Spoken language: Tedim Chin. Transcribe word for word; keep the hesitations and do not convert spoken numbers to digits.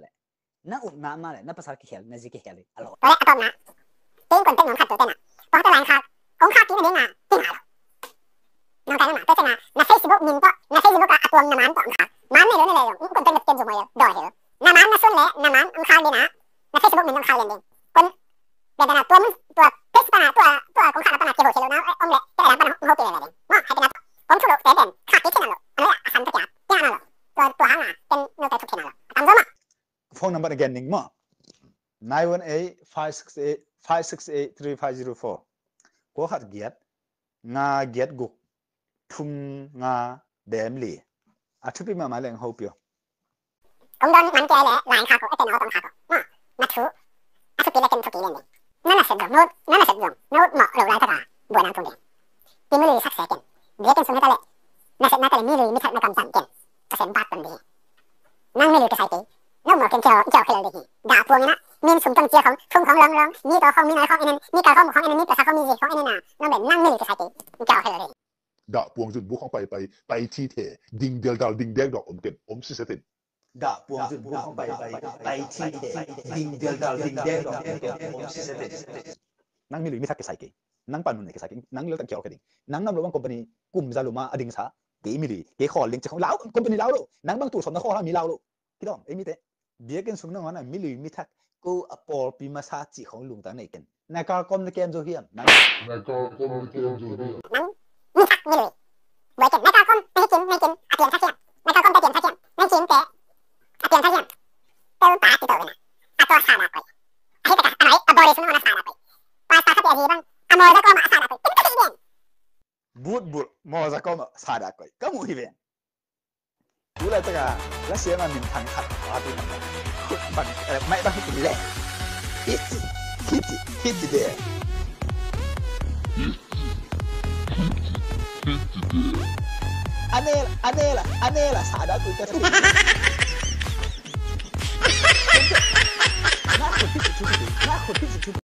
leh. Na upna mah leh na pasal kikhel, na zi kikhel hi a lo. Tua leh a tawpna, kei in contact nuam khat tua tena, tua tena line khak, kong khak kik na ding a, kei ngah lo. Nong tai na ma, tua tena, na Facebook min tawh, na Facebook a a tuang na man tawh ang khak. Man nei lo na leh zong, in contact na kem zong mai a, daw hi lo. Na man na sun leh, na man ang khak ding a, na Facebook min ang khak lian ding. Kon, bia tena, tua min, tua, Facebook tena, tua, tua kong khak na tena, kei ho kei lo na, om leh, kei lam pan hong ho kei leh ding. Ma, hai tena, kong thu lo, te pen, khak kik kei na lo, a lo, a san ta kia, kia na lo. Tua, tua hang a, ken no te thu kei na lo. A tam zo ma. Phone number again ning maw. Nine one eight, five six eight, five six eight, three five zero four. Kua khat giat, nga giat guk, thum nga dem li. A thupi mahmah leng hopih o. Kong don man kei leh line khak o, eten o tong khak o. Maw, na thu, a thupi leh ken thupi lian ding. Na na sep zong, no, na na sep zong, no mawh lo lai taka, bua nang tung ding. Pi mi lui sak se ken. Bia ken sung heta leh. Na sep na ta leh mi lui mi thak na kam zang ken. Ka sem bak ton ding. Nang mi lui ka sai kei. Nang mawh ken kiau, kiau khel ding hi. Dah puang ina. Min sum tong cia khong, thum khong long long. Mi to khong, mi nai khong inen, mi kai khong, khong inen, mi pasa khong, mi zi khong inen na. Nang ben nang mi lui ka sai kei. Kiau khel ding hi. Dah puang zun bu khong pai pai, pai thi the. Ding del dal, ding dek dok om ken. Om si se ten. Dah puang zun bu khong pai pai, pai thi te, ding del dal, ding del dal, ding del dal, om si se te. Nang mi lui mi thak kisai kei. Nang pan mun nei kisai kei. Nang lel tang kiau kei ding. Nang nam lo bang company kum za luma a ding sa. Kei mi lui, kei khawl ding ci khong lau, company lau lo. Nang bang tu som na khawl ha mi lau lo. Kidawm, ei mi te. Biakinn sung nangawn a mi lui mi thak ko a pawlpi masa ci khong lungtang nei ken. Na kalkom na kem zo hiam? Nang. Na kalkom na kem zo hiam? Nang mi thak mi lui. Buai ken, na kalkom na hi kim, na hi kim, a piang thak hiam? Na kalkom ta piang thak hiam? Na hi kim te, a piang thak hiam? Te un pa ti to na. A tua sa da koi. A hi ta ka, a nai, a body sung na sa da koi. Pasta sa te a hi bang, a maw za kom a sa da koi. Ken ka hi bian. But but, maw za kom a sa da koi. Ka mu hi bian. Tu laitaka la siama minthang khat a tu na. Khut bang, eh, mai bang hiti le. Hiti, hiti, hiti de. Anel, anel, anel, sa da tu ka. Na khut hiti tu, na khut hiti tu.